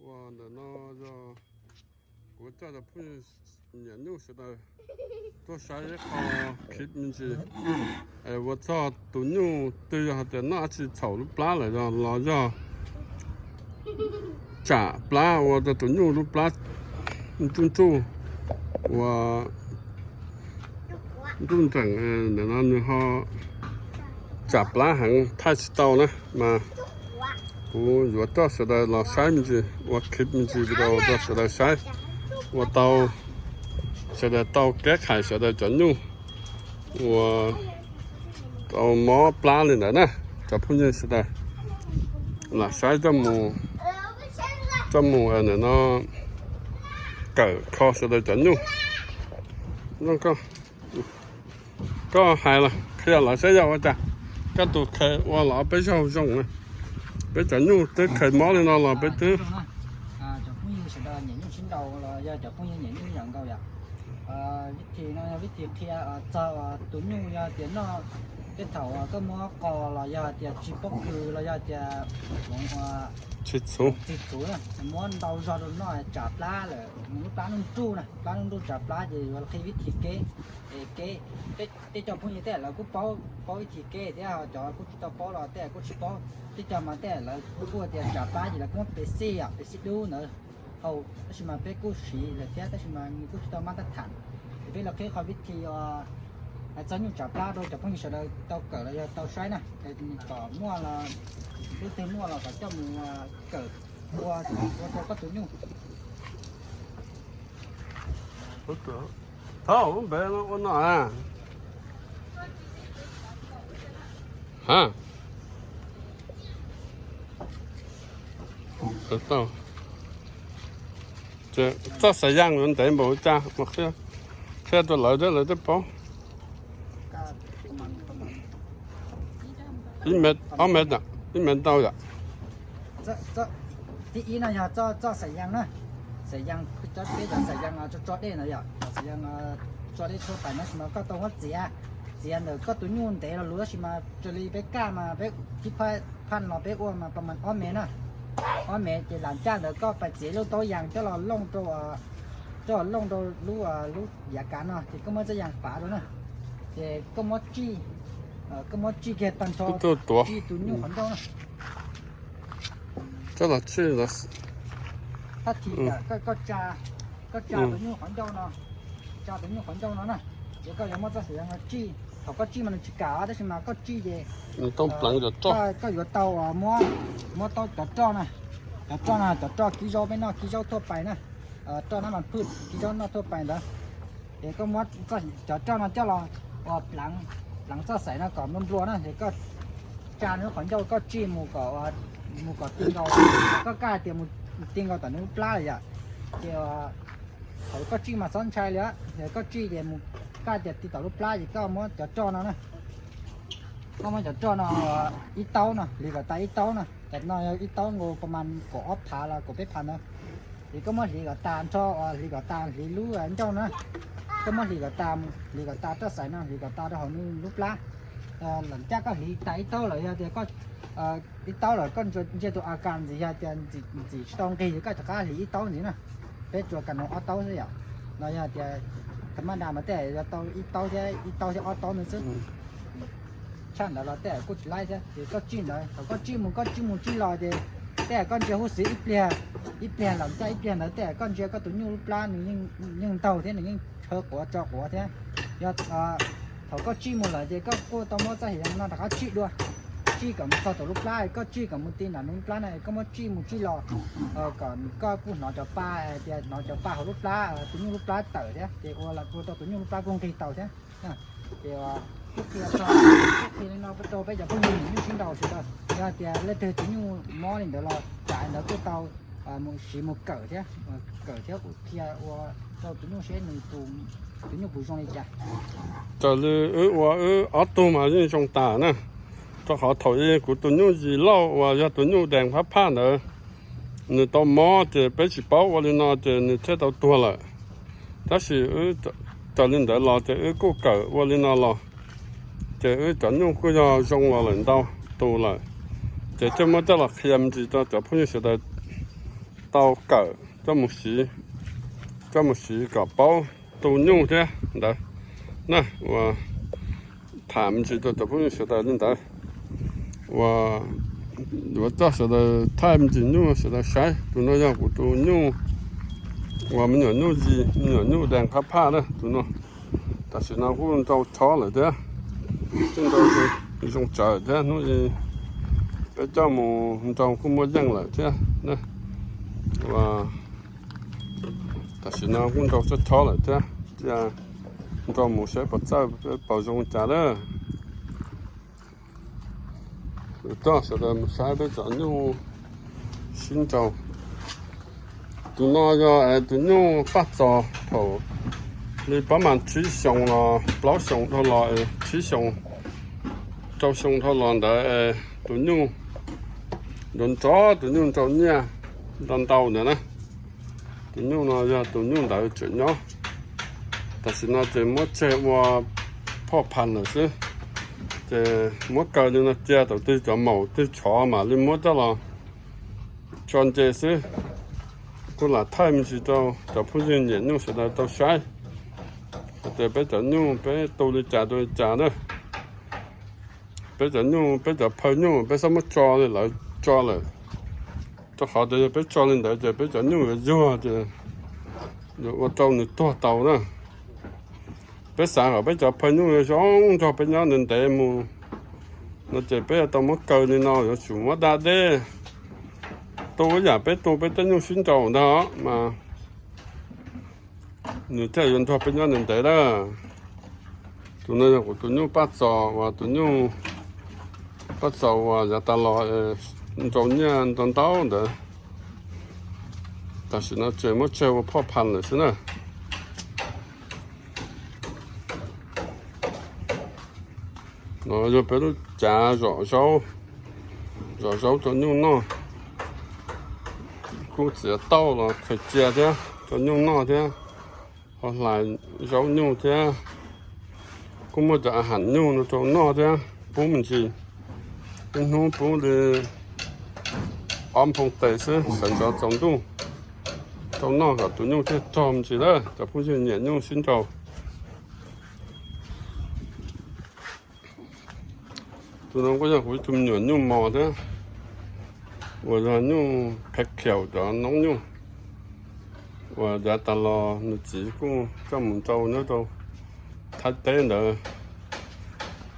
Ua ntawm no yog kuv coj cov phooj ywg nyiam nyuj sawv daws tuaj saib qho clip me ntsis. Ua txog tus nyuj twg yog hais tias noj dab tsi txhaum lub plab lawm yog los yog tsam plab ua rau tus nyuj lub plab ntsuj ntsuj, ua nruj nreem, ntawm no nws ho tsam plab heev thaij tsis tau na mas kuv yuav coj sawv daws los saib me ntsis, ua clip me ntsis video rau sawv daws saib, ua tau sawv daws tau keb khais sawv daws cov nyuj ua tau mob plab li ntawd na. Cov phooj ywg sawv daws lam saib coj mus, coj mus ntawm no kawm kho sawv daws cov nyuj. Koj hais los qhia lawv saib yog ua cas koj tus khaws ua los peb zaug zoo na. Peb cov nyuj twb khaws mob li no los peb twb Cov phooj ywg sawv daws nyiam nyuj sib nraus los yog cov phooj ywg nyiam nyuj yam nkaus yom. Vib thim no yog vib thim qhia txog tus nyuj yog tias noj, tej thaum koj muab qos los yog tias tsis pob kws los yog tias tsis txhuv, muab ntau zog rau noj tsam plab lawm, lub plab nuj nruj na, plab nuj nruj tsam plab ces yuav qhia vib thim keb, es keb, tej cov phooj ywg tej lawv kuj paub, paub vib thim keb thiab, cov kuj tsis tau paub los tej kuj tsis paub. Tej cov mas tej lawv kuj tias tsam plab ces lawv kuj muab pes xij, pes xij dub ntawd haus, tab sis mas peb kuj siv lawm thiab tab sis mas nws kuj tsis tau maj tab tham. Es peb los qhib qhov vib thim hais txog nyuj tsam plab rau cov phooj ywg sawv daws tau kawm los yog tau saib na, kom muaj los, leej twg muaj los kom coj mus kawm ua, ua rau koj tus nyuj. Thaum lub npe no ua no a? Ha, txoj xav yas yuav ntev npaum cas mas qhia rau lawv thiab lawv thiaj paub. Ib mev, ob mev, ib mev ntau yom. Thib ib no yog txoj xav yas na, xav yas, peb cov xav yas tso tso dej ntawd yom, xav yas tso dej thauj pais no tab sis mas koj tau muab txiav, txiav ntawm koj tus nyuj ntev lo lus tab sis mas raws li peb kaj mas peb thib phaj los peb ua mas pas mas ob mev na, ob mev ces lam caj ntawd koj pais txiav lub taub yas coj los looj rau, coj los looj rau lub, lub yav kav no ces koj muab txoj yas pav rau na, ces koj muab tsij, koj muab tsij kiag tag nrho, tsij tus nyuj qhov ncauj na. Thaj thim koj tsa tus nyuj qhov ncauj no, tsa tus nyuj qhov ncauj no na, ces koj yuav muab txoj xav yas no tsij, thaum koj tsij mas nws tsis kam tab sis mas koj tsij ces koj yuav tau muab, muab tau cov roj na, cov roj no cov roj kib zaub peb noj kib zaub thauj pais na, roj nab mas phwj kib zaub noj thauj pais ntawd. Ces koj muab cov roj no coj los ua pleev, pleev txoj xaim no kom nplua nplua na, ces koj tsa nws qhov ncauj koj tsij mus kom, mus kom ti nkaus, koj kaj tias mus ti nkaus tom nws lub plab lawm yom. Ces thaum koj tsij mas txhob ntshai li, koj tsij ces mus kaj tias ti tom lub plab ces koj muab cov roj no na, koj muab cov roj no ib taub no hliv kom tas ib taub no, cov no yog ib taub nkaus pas mas kaum ob phav los kaum peb phav ntawd. Ces koj muab hliv kom tas nrho, hliv kom tas hliv lub ncauj na, koj muab hliv kom tas, hliv kom tas roj xaim no hliv kom tas rau hauv nws lub plab. Lam caj koj hliv tas ib taub lawm yog tias ib taub lawm koj ntsia tus a kas ntxiv yog tias ntxim tsis tau nqig koj rov qab hliv ib taub ntxiv na. Peb tsuas kam no ob taub xwb yom. No yog tias thaum maj nra mas tej yuav tau ib taub thiab, ib taub thiab ob taub ntawd xwb. Tshaj ntawd los tej kuj tsis laib thiab ces koj tsij ntawd, thaum koj tsij mus koj tsij mus tsij los ces tej koj ntsia huv xwb ib pliag, ib pliag lam caj ib pliag ntawd tej koj ntsia koj tus nyuj lub plab nws yeej ntaug thiab nws yeej tshawv quav tso quav thiab. Yog thaum koj tsij mus lawm ces koj kuj tau muab txoj xaim yas no rov qab tsij dua, tsij kom mus txog tom lub plab, koj tsij kom mus ti nram nws lub plab na, koj muab tsij mus tsij los kom koj kuj hnov cov pa, tias hnov cov pa hauv lub plab, tus nyuj lub plab tawm thiab ces ua, ua rau tus nyuj lub plab kuj nqig tau thiab. Ces kuj qhia txog, kuj qhia li no rau peb cov phooj ywg nyiam nyuj sib nraus sawv daws, yog tias leej twg tus nyuj mob li ntawd los tsam ntawd kuj tau mus siv mus kawm thiab, kawm thiab kuj qhia ua rau tus nyuj seb nws, tus nyuj puas zoo li cas. Raws li wb ua wb ob tug mas yeej zoo tas na, rau qhov thaum ub kuv tus nyuj Yis Lauj uas yog tus nyuj dees phab phaj ntawd, nws tau mob ces peb tsis paub ua li no ces nws thiaj tau tuag lawm. Tab sis raws li ntawd los ces wb kuj kawm ua li no los, ces wb cov nyuj kuj yog zoo los lawm ntau tus lawm. Ces thiaj muab coj los qhia me ntsis rau cov phooj ywg sawv daws tau kawm coj mus siv, coj mus siv kom paub tu nyuj thiab ntawd na. Uas tham me ntsis rau cov phooj ywg sawv daws li ntawd, uas yuav coj sawv daws thaij me ntsis nyuj sawv daws saib. Tus no yog kuv tus nyuj uas me nyuam nyuj zis, me nyuam nyuj dees phab phaj na tus no. Tam sim no kuj nrau chob lawm thiab, kuj nrau zoo tsawv thiab, hnub i peb coj mus nrau kuj muaj yeej lawm thiab. Tam sim no kuj nrau chob chob lawm thiab, cia nrau mus saib pov txawj peb pom zoo cas lawm. Kuv coj sawv daws mus saib peb cov nyuj sib nrau. Tus no yog tus nyuj paj txos thaum li pab mas tsib xyoo los plaub xyoo dhau los, tsib xyoo rau xyoo dhau los ntawd, tus nyuj nrov nrov, tus nyuj nrau nyiaj ntau ntau ntawd na. Tus nyuj no yog tus nyuj ntawd tseem nyob. Tam sim no ces muab tseg ua phoj phas lawm xwb. Ces muab kaw li no cia, thaum twg cov maum twg chov mam li muab coj los tso nce xwb. Kuj lam thaij me ntsis rau cov phooj ywg nyiam nyuj sawv daws tau saib hais tias peb cov nyuj peb tu li cas tu li cas na. Peb cov nyuj, peb cov phaw nyuj peb txhob muab tso li lawv tso lawm, rau qhov tias yog peb tso li ntawd ces peb cov nyuj yuav yuag ces yuav ua rau nws tuag tau na. Peb xav kom peb cov phaw nyuj yuav zoo nrog peb nyob ntev ntev mus no ces peb yuav tau muab kaw li no, yuav tsum muab da dej tu ib yam peb tu peb tej nyuj sib nrau ntag mas nws thiaj yuav nrog peb nyob ntev ntev na. Tus no yog kuv tus nyuj paj txos uas tus nyuj paj txos uas yav tas los nrau nyiaj ntau ntau ntawd. Tam sim no ces muab tseg ua phoj phas lawm xwb na. No yog peb lub cav zom zaub, zom zaub rau nyuj noj. Kuj txiav tauj los khaws cia thiab rau nyuj noj thiab, ho hlais zaub nyuj thiab. Kuj muaj cov a ham nyuj no rau noj thiab, pub me ntsis, ib hnub pub li ob nphoo tes xwb sawv ntxov tsaus ntuj rau noj kom tus nyuj thiaj rog me ntsis lawm. Cov phooj ywg nyiam nyuj sib nrau. Tus no kuj yog kuv ib tug me nyuam nyuj mos thiab, uas yog nyuj phev khiaum cov noob nyuj, uas yav tas los nws txiv kuj coj mus nrau nyob rau Thaib teb ntawd.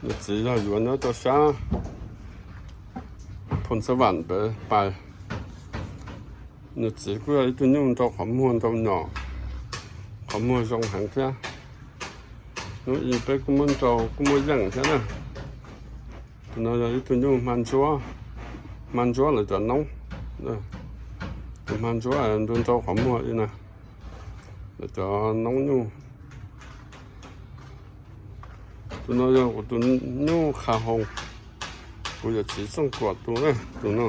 Nws txiv yog yuav nyob rau sab Phoos Xab Vam ntawd pais. Nws txiv kuj yog ib tug nyuj nrau qhov muag nrau nyom, qhov muag zoo heev thiab. Hnub i peb kuj muab nrau kuj muaj yeej thiab na. Tus no yog ib tug nyuj hma ntsuab, hma ntsuab lawv cov noob. Tus hma ntsuab nrau nrau qhov muag li na, lawv cov noob nyuj. Tus no yog kuv tus nyuj qha hoo, kuv yawm txiv Txooj Kuam tus na. Tus no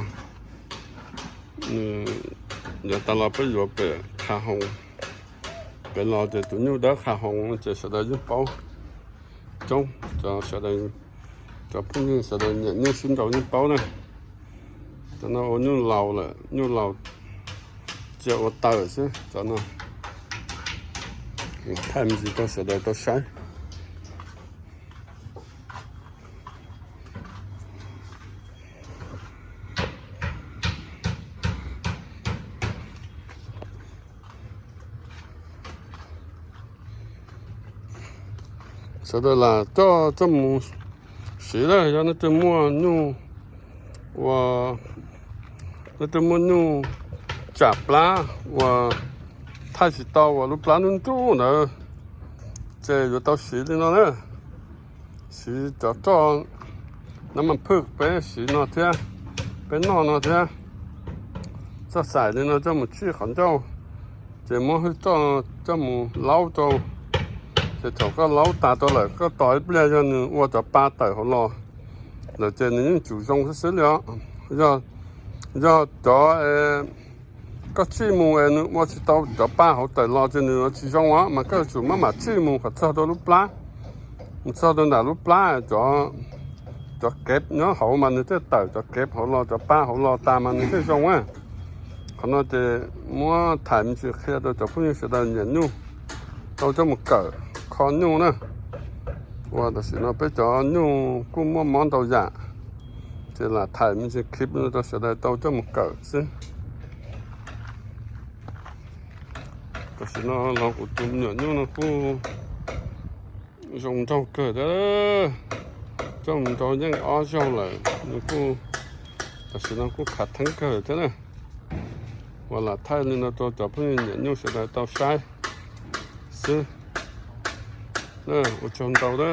nws yav tas los peb yuav pem qha hoo, pem los ces tus nyuj dawb qha hoo ces sawv daws yeej paub coob, cov sawv daws, cov phooj ywg sawv daws nyiam nyuj sib nrau yeej paub na. Cov no ua nyuj laus lawm, nyuj laus cia ua taws xwb cov no. Thaij me ntsis rau sawv daws tau saib. Sawv daws lam coj coj mus siv lawm, yog leej twg muaj nyuj ua, leej twg muaj nyuj tsam plab uas thaij tsis tau uas lub plab nruj nruj ntawd ces yuav tau siv li no na. Siv cov roj nab mas phwj peb siv no thiab, peb noj no thiab. Txoj xaim li no coj mus tsij qhov ncauj, ces muab hwj roj coj mus laub rau, ces thaum koj laub tas rau lawm koj tos ib pliag yog nws ua cov pa tawm hauv los lawm ces nws yeej tsum zoo xwb xwb li os. Yog, yog cov koj tsij mus es nws ua tsis tau cov pa hauv tawm los ces nws yuav tsis zoo os, mas koj yuav tsum maj mam tsij mus kom txog rau lub plab, mus txog rau nram lub plab cov, cov kev nyob hauv mas nws thiaj tawm cov kev hauv los, cov pa hauv los tas mas nws thiaj zoo a. Qhov no ces muab thaij me ntsis qhia rau cov phooj ywg sawv daws nyiam nyuj tau coj mus kawm kho nyuj na. Uas tam sim no peb cov nyuj kuj muaj mob ntau yam, ces lam thaij me ntsis clip no rau sawv daws tau coj mus kawm xwb. Tam sim no los kuv tus me nyuam nyuj no kuj zoo nraug kawg thiab, coj mus nrau yeej ob zaug lawm, nws kuj, tam sim no kuj khav theeb kawg thiab na. Uas lam thaij li no rau cov phooj ywg nyiam nyuj sawv daws tau saib xwb. Ua tsaug ntau na.